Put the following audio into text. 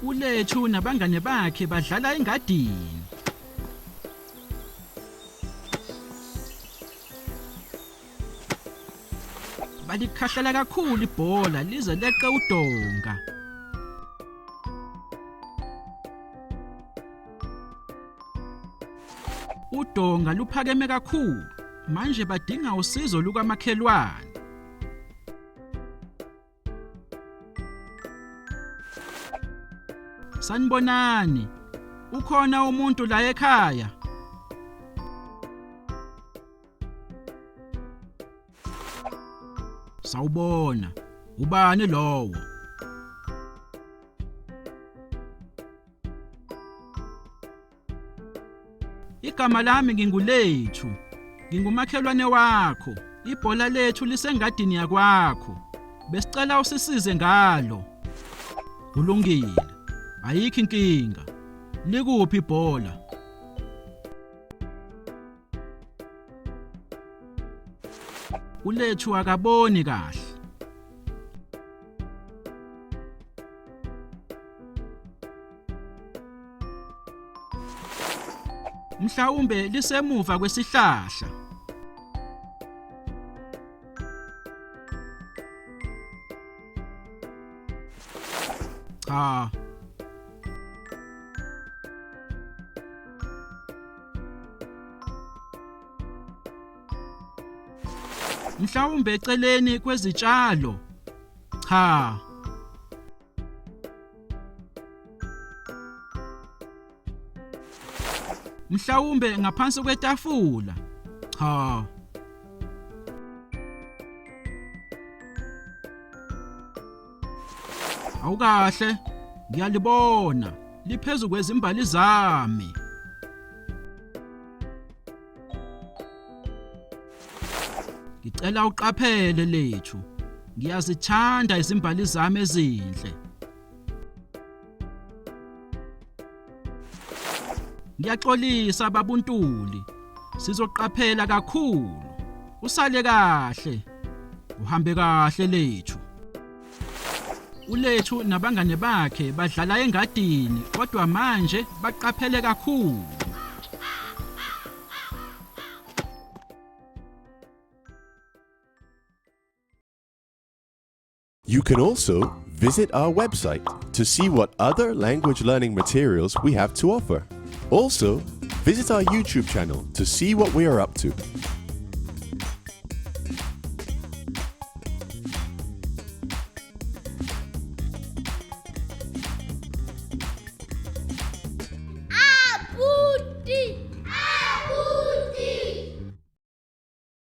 ULethu nabangane bakhe badlala engadini. Balikhahlela kakhulu ibhola lize leqe udonga. Udonga luphakeme kakhulu. Manje badinga usizo lukamakhelwane. Sanibonani. Ukhona umuntu la ekhaya? Sawubona. Ubani lowo? Igama lami nginguLethu. Ngingumakhelwane wakho. Ibhola lethu lisengadini yakwakho. Besicela usisize ngalo. Kulungile. Ayikho inkinga. Likuphi ibhola? ULethu akaboni kahle. Mhlawumbe lisemuva kwesihlahla. Cha. Mhlawumbe eceleni kwezitshalo. Cha. Mhlawumbe ngaphansi kwetafula. Cha. Awukahle, ngiyalibona liphezu kwezimbali zami. Ngicela uqaphele lethu. Ngiyazithanda izimbali zami ezinhle. Ngiyaxolisa babuNtuli. Sizoqaphela kakhulu. Usale kahle. Uhambe kahle lethu. ULethu nabangane bakhe badlala engadini kodwa manje baqaphele kakhulu. You can also visit our website to see what other language learning materials we have to offer. Also, visit our YouTube channel to see what we are up to.